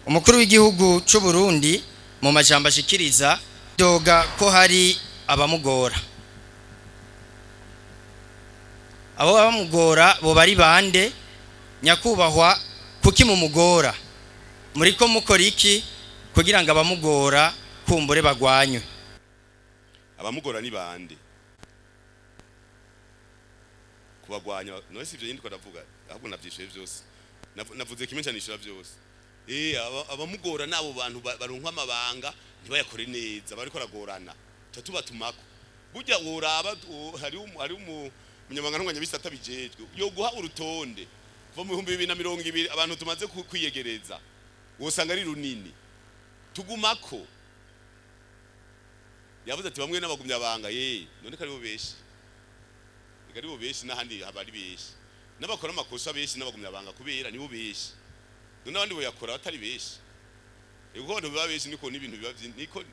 Umukuru w'igihugu c'u Burundi mu majambo ashikiriza doga ko hari abamugora. Abo abamugora bo bari bande? Nyakubahwa, kuki mumugora? Muriko mukora iki kugira ngo abamugora kumbure bagwanywe? Abamugora ni bande? Kubagwanya none si ivyo nyine ndavuga, ahubwo navyishuye vyose. Navuze kimwe ncanishura vyose. Abamugora nabo bantu baronka amabanga ntibayakore neza, bariko aragorana, tuba tubatumako. Burya woraba hari umunyamabanga ntunganyabisata bijejwe yo guha urutonde kuva mu 2020 abantu tumaze kwiyegereza, wosanga ari runini tugumako. Yavuze ati bamwe n'abagumya banga, ye none ko aribo benshi, ega aribo benshi, n'ahandi haba ari benshi n'abakora amakosa benshi n'abagumya banga, kubera nibo benshi. None abandi boyakora batari benshi? Ego, abantu baba benshi niko n'ibintu biba niko